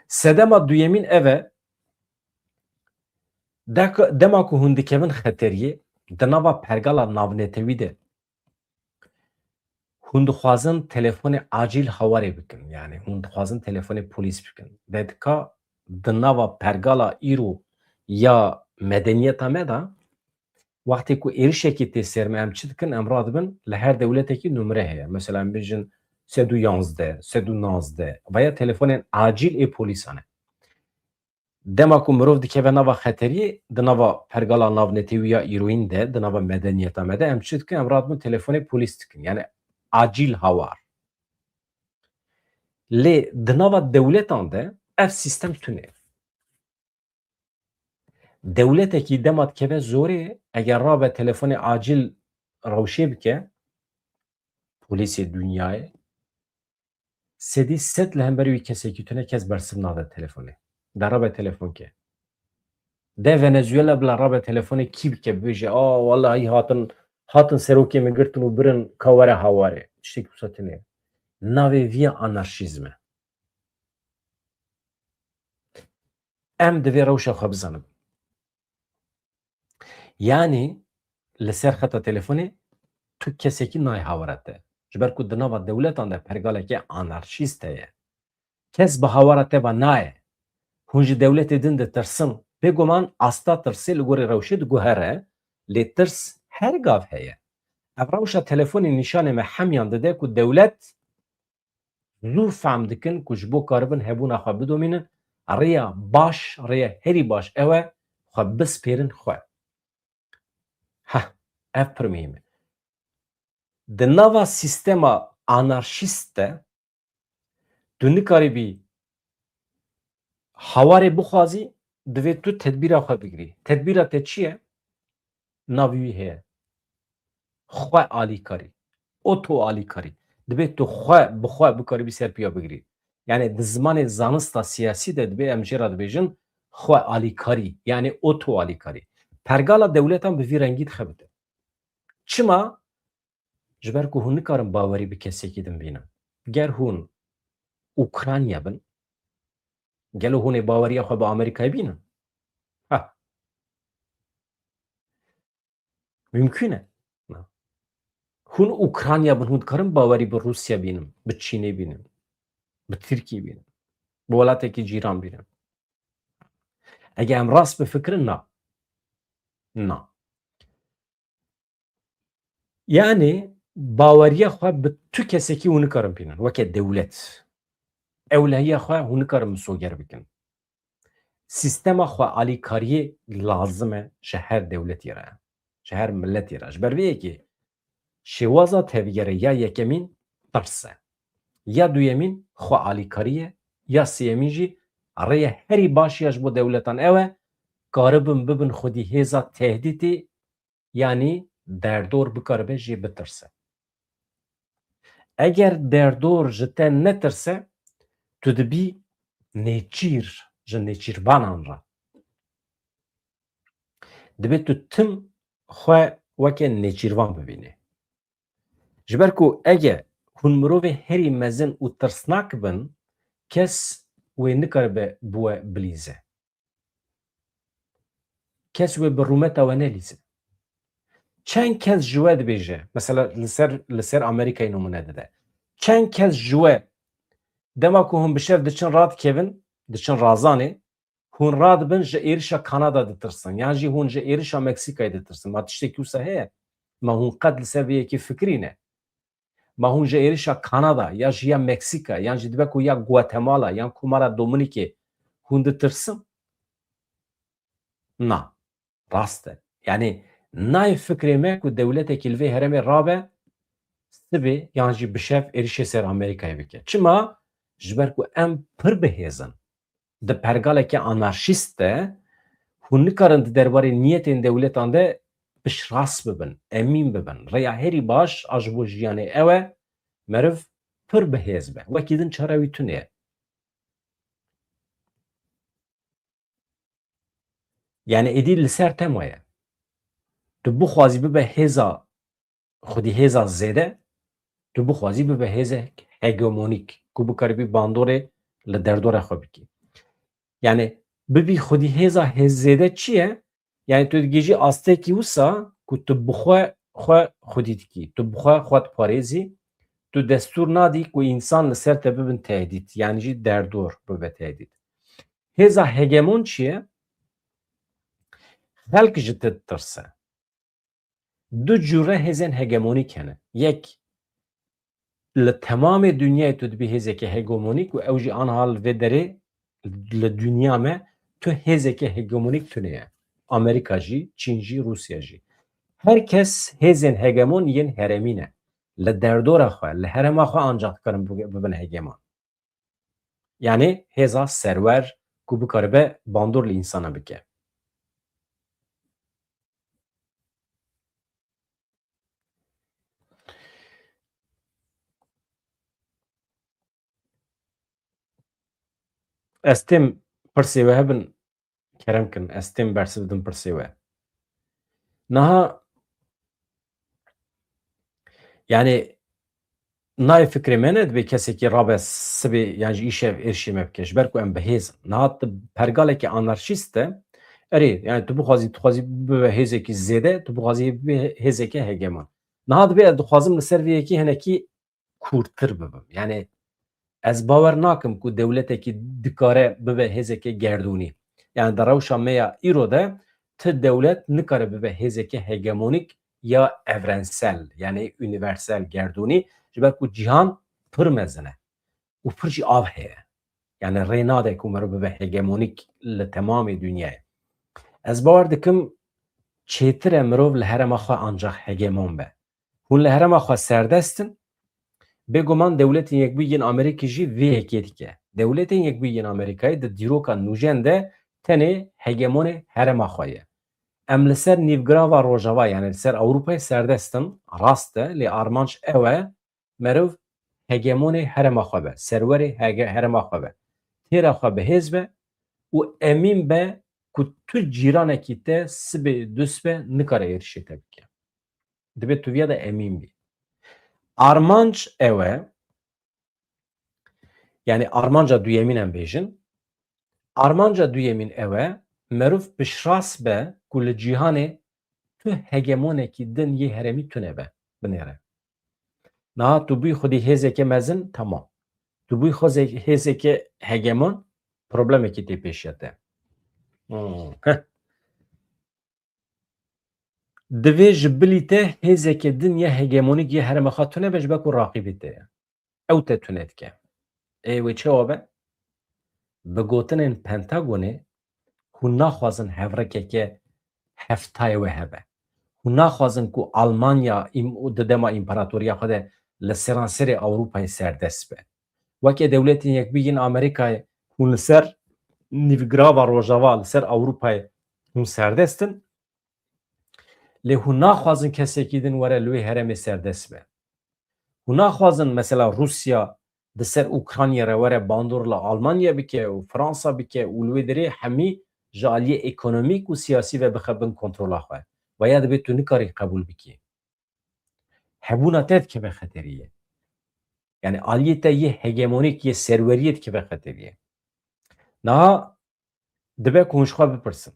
Sedema duyemîn ev e, dek-, dema ku hûn dikevin xeteriyê, di nava pergala navnetewî de hûn dixwazin telefonê acîl hawarê bikin, yani hûn dixwazin telefonê polîs bikin. Dedika di nava pergala îro ya medeniyeta me de, wextê ku êrişekê tê ser me, em çi dikin? Em radibin, li her dewletekî numre heye. Mesela em bêjin sed û yanzdeh, sed û nazdeh, veya telefonên acîl ê polîsan e. Dema ku mirov dikeve nava xeteriyê, di nava pergala navnetewî ya îroyîn de, di nava medeniyeta me de, em çi dikin? Em radibin telefonê polîs dikin. Yani acîl hawar. Lê di nava dewletan de ev sîstem tune. Dewletekî dema dikeve zorê, eger rabe telefonê acîl rewşê bike, polîsê dinyayê, sedî sed li hemberî wî kesekî tune kes bersiv nade telefonê. De rabe telefon ke. De Venezuela bila rabe telefonê kî bike, bibêje, "A, wellahî hatin, hatin serokê min girtin û birin ka were hawarê." Tiştekî wisa tune ye. Navê vî ye anarşîzm e. Em divê rewşa xwe bizanin. Yanî li ser xeta telefonê tu kesekî nayê hawara te. Ji ber ku di nava dewletan de pergaleke anarşîst heye. Kes bi hawara te ve nayê. Hûn ji dewletê din ditirsin. Bêguman asta tirsê li gorî rewşê diguhere, lê tirs her gav heye. Ev rewşa telefonê nîşanê me hemiyan dide ku dewlet zû fehm dikin ku ji bo karibin hebûna xwe bidomînin, rêya baş, rêya herî baş ew e, xwe bispêrin xwe. Heh, ev pir muhîm e. Di nava sîstema anarşîst de tu nikaribî hawarê bixwazî, divê tu tedbîra xwe bigirî. Tedbîra te çi ye? Navî wî heye. Xwe alîkarî. Oto alîkarî. Divê tu xwe bi xwe bikaribî ser piya bigirî. Yani di zimanê zanista siyasî de dibê em jê re dibêjin xwe alîkarî. Yani oto alîkarî. Pergala dewletan bi vî rengî dixebite. Çima? Ji ber ku hûn nikarin bawerî bi kesekî din bînin. Ger hûn Ukrayna bin, gelo hûn ê baweriya xwe bi Amerîkayê bînin? Ha. Mümkün e. Na. Hûn Ukrayna bin, hûn dikarin bawerî bi Rûsya bînin, bi Çînê bînin, bi Tirkiyê bînin, bi welatekî cîran bînin. Ege em rast bifikirin, na. Na. Yani baweriya xwe bi tu kesekî hûn nikarin bînin, weke dewlet. Ewlehiya xwe hûn nikarin misoger bikin. Sîstema xwe alîkariyê lazim e ji her dewletê re, ji her miletê re. Ji ber vê yekê şêwaza tevgere ya yekemîn tirs e. Ya duyemîn xwe alîkarî ye, ya sêyemîn jî rêya herî baş ya ji bo dewletan ew e, karibin bibin xwedî hêza tehdîtê, yanî derdor bikaribe jê bitirse. Eger derdor ji te netirse, tu dibî nêçîr ji nêçîrvanan re. Dibê tu tim xwe weke nêçîrvan bibînî. Ji ber ku ege hûn mirovê herî mezin û tirsnak bin, kes wê nikaribe bi we bilîze. Kes wê bi rûmeta we nelîze. Çend kes ji we dibêje, mesela li ser, li ser Amerîkayê nimûne dide. Çend kes ji we dema ku hûn bi şev diçin radikevin, diçin razanê, hûn radibin ji êrişa Kanada ditirsin, yan jî hûn ji êrişa Meksîkayê ditirsin. Ma tiştekî wisa heye? Ma hûn qet li ser vê yekê fikirîne? Ma hûn ji êrişa Kanada, ya jî ya Meksîka, yan jî dibe ku ya Guatemala, yan Komara Dominikê hûn ditirsin? Na, rast e. Yanî nayê fikrê me ku dewletekî li vê herêmê rabe, sibê yan jî bi şev êrişê ser Amerîkayê bike. Çima? Ji ber ku em pir bi hêz in. Di pergaleke anarşîst de hûn nikarin di derbarê niyetên dewletan de piştrast bibin, emîn bibin. Rêya herî baş a ji bo jiyanê ew e, meriv pir bi hêz be. Wekî din çara wî tune ye. Yani êdî li ser te maye. Tu bixwazî bibe hêza xwedî hêza zêde, tu bixwazî bibe hêze hegemonîk, ku bikaribî bandorê li derdora xwe bikî. Yani bibî xwedî hêza hêz zêde çi ye? Yani tu digihîjî astekî wisa ku tu bi xwe, xwe xwedî dikî, tu bi xwe, xwe diparêzî, tu destûr nadî ku însan li ser te bibin tehdît, yani jî derdor bibe tehdît. Hêza hegemon çi ye? Xelk ji te ditirse. Du cure hêzên hegemonîk hene. Yek, li temamê dinyayê tu dibî hêzeke hegemonîk û ew jî anha li vê derê, li dinya me tu hêzeke hegemonîk tune ye. Amerîka jî, Çîn jî, Rûsya jî. Her kes hêzên hegemon yên herêmî ne. Li derdora xwe, li herêma xwe ancax dikarin bibe-, bibin hegemon. Yani hêza serwer ku bikaribe bandor li însana bike. Ez têm pirsê we hebin, kerem kin, ez têm bersiv bidim pirsê we. Niha, yani, nayê fikrê me ne, dibê kesekî rabe sibê yan jî îşev êrişê me bike, ji ber ku em bi hêz in. Niha di pergaleke anarşîst de Erê, yani tu bixwazî, tu xwazî bibe hêzekî zêde, tu bixwazî bibe hêzeke hegemon. Niha dibê ez dixwazim li ser vê yekê hinekî kûrtir bibim. Yani ez bawer nakim ku dewletekî dikare bibe hêzeke gerdûnî. Yani di rewşa me ya îro de ti dewlet nikare bibe hêzeke hegemonîk ya evrensel, yani universal, gerdûnî, ji ber ku cîhan pir mezin e û pir jî av heye. Yani rê nade ku meriv bibe hegemonîk li temamê dinyayê. Ez bawer dikim çêtir e mirov li herêma xwe ancax hegemon be. Hûn li herêma xwe serdest in. Bêguman Dewletên Yekbûyî yên Amerîkî jî vê yekê dike. Dewletên Yekbûyî yên Amerîkayê di dîroka nûjen de tenê hegemonê herêma xwe ye. Em li ser nîvgirava Rojava, yani li ser Ewropayê serdest in, rast e, lê armanc ew e, meriv hegemonê herêma xwe be, serwerê hege-, herêma xwe be. Têra xwe bi hêz be û emîn be ku tu cîranekî te sibê du sibe nikare êrişê te bike. Dibê tu viya de emîn bî. Armanc ew e, yani armanca duyemîn em bêjin, armanca duyemîn ew e, meriv piştrast be ku li cîhanê tu hegemonekî din yê herêmî tune be, binêre. Niha tu bûyî xwedî hêzeke mezin, tamam. Tu bûyî xwezê-, hêzeke hegemon, problemekî tê pêşiya te. Hmm, heh. Divê ji bilî te hêzeke din ya hegemonîk yê herêma xwe tune be, ji ber ku raqîbê te ye. Ew te tune dike. Ê wê çawa be? Bi gotinên Pentagonê, hûn naxwazin hevrekeke heftayê we hebe. Hûn naxwazin ku Almanya îm-, di dema împaratoriya xwe de li seranserê Ewropayê serdest be. Weke Dewletên Yekbûyî yên Amerîkayê hûn li ser nîvgirava Rojava, li ser Ewropayê hûn serdest in. Lê hûn naxwazin kesekî din were li wê herêmê serdest be. Hûn naxwazin mesela Rûsya di ser Ukraynayê re were bandor li Almanya bike û Fransa bike û li wê derê hemî ji aliyê ekonomîk û siyasî ve bixe bin kontrola xwe. Ve ya dibê tu nikarî qebûl bikî. Hebûna te dikeve xeteriyê. Yani aliyê te yê hegemonîk, yê serweriyê dikeve xeteriyê. Niha dibe ku hûn ji xwe bipirsin.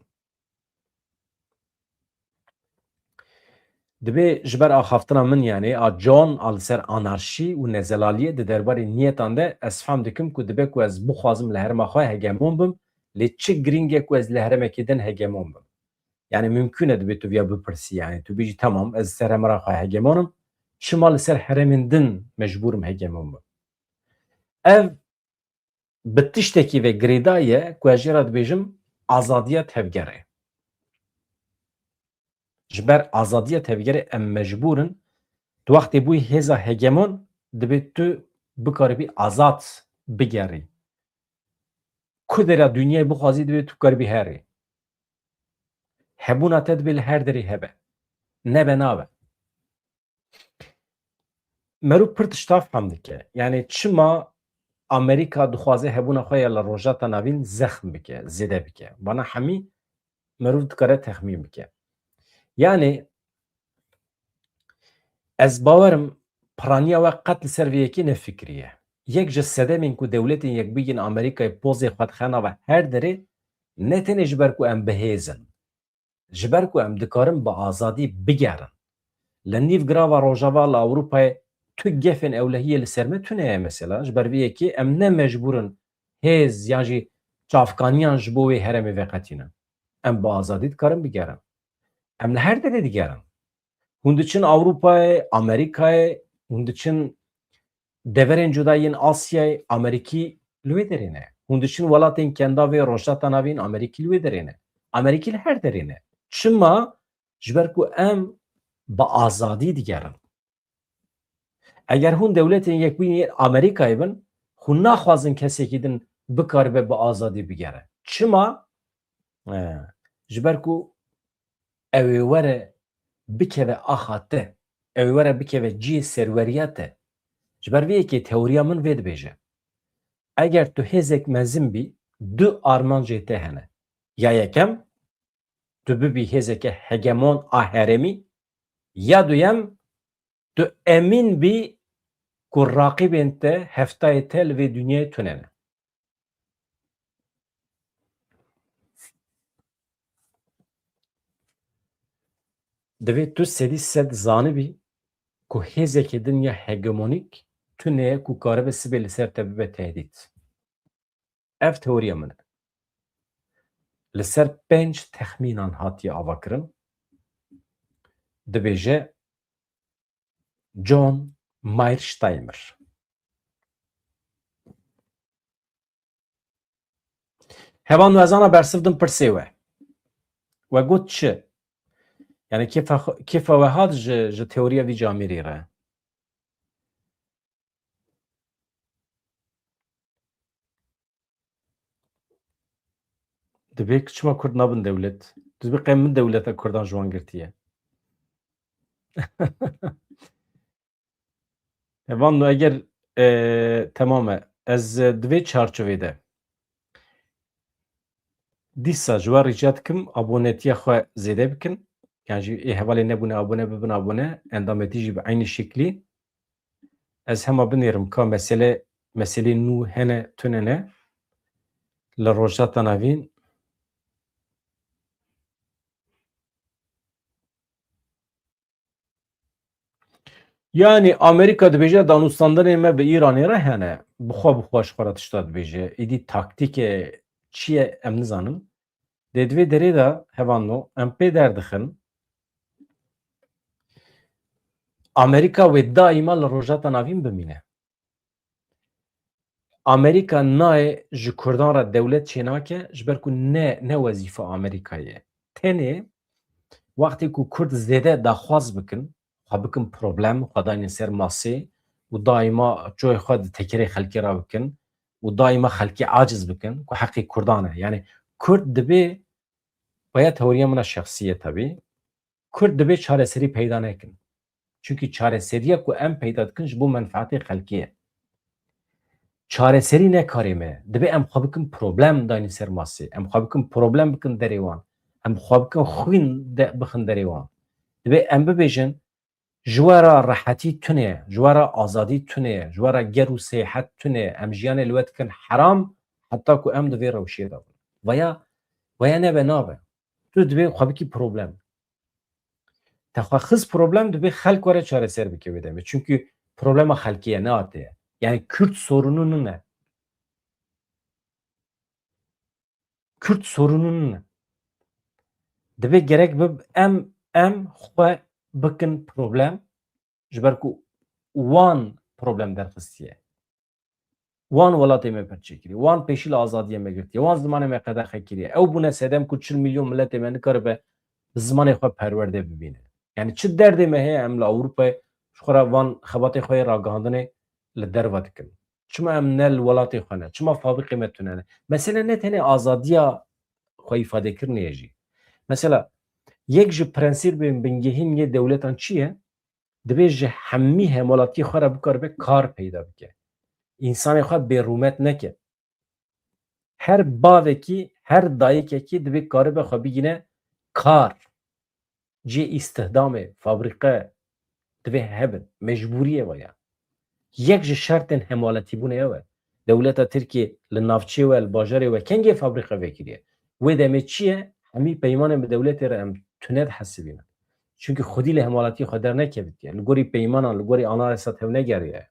Dibê ji ber axaftina min, yani a John, a li ser anarşî û nezelaliyê di derbarê niyetan de, ez fam dikim ku dibe ku ez bixwazim li herêma xwe hegemon bim, lê çi girîng e ku ez li herêmekî din hegemon bim? Yani mimkun e dibê tu viya bipirsî, yani tu bêjî, tamam, ez li ser herêma xwe hegemon im, çima li ser herêmên din mecbûr im hegemon bim? Ev bi tiştekî ve girêdayî ye ku ez jê re dibêjim azadiya tevgerê. Ji ber azadiya tevgerê em mecbûr in, tu wextê bûyî hêza hegemon, dibê tu bikaribî azad bigerî. Ku dera dinyayê bixwazî, dibê tu bikaribî herî. Hebûna te dibê li her derê hebe. Nebe nabe. Meriv pir tişta fehm dike. Yani çima Amerîka dixwaze hebûna xwe ya li Rojhilata Navîn zexm bike, zêde bike? Bana hemî meriv dikare texmîn bike. Yani ez bawer im piraniya we qet li ser vê yekê nefikiriye. Yek ji sedemên ku Dewletên Yekbûyî yên Amerîkayê pozê xwe dixe nava her derê, ne tenê ji ber ku em bi hêz in, ji ber ku em dikarin bi azadî bigerin. Li nîvgirava Rojava li Ewropayê tu gefên ewlehiyê li ser me tune ye mesela. Ji ber vê yekê em ne mecbûr in hêz yan jî çavkaniyan ji bo wê herêmê veqetînin. Em bi azadî dikarin bigerin. Em li her derê digerin. Hûn diçin Ewropayê, Amerîkayê, hûn diçin deverên cuda yên Asyayê, Amerîkî li wê derê ne. Hûn diçin welatên Kendavê, Rojhilata Navîn, Amerîkî li wê derê ne. Amerîkî li her derê ne. Çima? Ji ber ku em bi azadî digerin. Eger hûn Dewletên Yekbûyî Amerîkayê bin, hûn naxwazin kesekî din bikaribe bi azadî bigere. Çima? E, ji ber ku ew ê were bikeve axa te, ew ê were bikeve cihê serweriya te. Ji ber vê yekê teoriya min vê dibêje. Eger tu hêzek mezin bî, du armancê te hene. Ya yekem, tu bibî hêzeke hegemon a herêmî, ya duyem, tu emîn bî ku raqîbên te, heftayê te li vê dinyayê tune ne. Divê tu sedî sed zanibî ku hêzeke din ya hegemonîk tune ye ku karibe sibê li ser te bibe tehdît. Ev teoriya min e. Li ser pênc texmînan hatiye avakirin. Dibêje John Mearsheimer. Heval Nuezana bersiv din pirsê we. We got çi? Yani kêfa, kêfa we hat ji, ji teoriya vî camêrî re? Dibê ki çima Kurd nabin dewlet? Dibê qey min dewleta Kurdan ji wan girtiye? Heval Nû, eger, e, temam e, ez, e, di vê çarçovê de dîsa ji we rica dikim abonetiya xwe zêde bikin. Yan jî ê hevalê nebûne abone bibin abone, endametî jî bi eynî şeklî. Ez hema binêrim ka mesele, meselê nû hene tune ne li Rojhilata Navîn. Yani Amerîka dibêje danûstandinê me bi Îranê re hene. Bi xwe, bi xwe ji xwe re tişta dibêje. Êdî taktîke çi ye em nizanin. Dê di vê derê de hevalno em pê derdixin. Amerîka wê daîma li Rojhilata Navîn bimîne. Amerîka nayê ji Kurdan re dewlet çênake, ji ber ku ne, ne wezîfa Amerîkayê ye. Tenê wextê ku Kurd zêde daxwaz bikin, xwe bikin problem, xwe daynin ser masê û daîma çoyê xwe di tekerê xelkê re bikin û daîma xelkê aciz bikin ku heqê Kurdan e. Yani Kurd dibê, veya teoriya min a şexsî ye tabî, Kurd dibê çareserî peyda nekin. Çunkî çareseriya ku em peyda dikin ji bo menfaetê xelkê ye. Çareserî ne karê me. Dibê em xwe bikin problem daynî ser masê. Em xwe bikin problem bikin derê wan. Em xwe bikin xwîn de, bixin derê wan. Dibê em bibêjin, ji we re rehetî tune ye, ji we re azadî tune ye, ji we re ger û sêhet tune ye. Em jiyanê li we dikin heram, heta ku em di vê rewşê de bin. Veya, veya nebe nabe. Tu dibê xwe bikî problem. Te xwe xist problem, dibê xelk were çareser bike wê demê. Çunkî problema xelkê ye, ne a te ye. Yani Kürt sorunu nine. Kürt sorunu nine. Dibê gerek bi em, em xwe bikin problem, ji ber ku wan problem derxistiye. Wan welatê me perçe kiriye. Wan pêşî li azadiyê me girtiye. Wan zimanê me qedexe kiriye. Ew bûne sedem ku çil milyon miletê me nikaribe bi zimanê xwe perwerde bibîne. Yani çi derdê me heye em li Ewropayê ji xwe re van xebatê xwe yê ragihandinê li derve dikin? Çima em ne li welatê xwe ne? Çima fabrîqê me tune ne? Mesele ne tenê azadiya xwe îfadekirinê ye jî. Mesela yek ji prensîbên bingehîn yê dewletan çi ye? Dibê ji hemî hemwelatiyê xwe re bikaribe kar peyda bike. Însanê xwe bêrûmet neke. Her bavekî, her dayikekî dibê karibe xwe bigîne kar. Cihê îstihdamê, fabrîqe divê hebin. Mecbûrî ye veya. Yek ji şertên hemwelatîbûnê ew e. Dewleta Tirkiyê li navçeyê we, li bajarê we kengê fabrîqe vekiriye? Wê demê çi ye? Hemî peymanên bi dewletê re em tune dihesibînin. Çunkî xwedî li hemwelatiyê xwe dernekevitiye. Li gorî peymanan, li gorî anayasa tevnegeriye.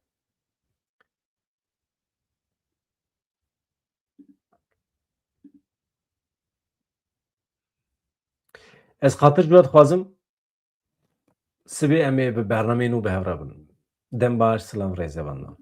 Ez xatir ji we dixwazim, sibê em ê bi bernameyên nû bi hev re bin. Dem baş, silav, rêzevana.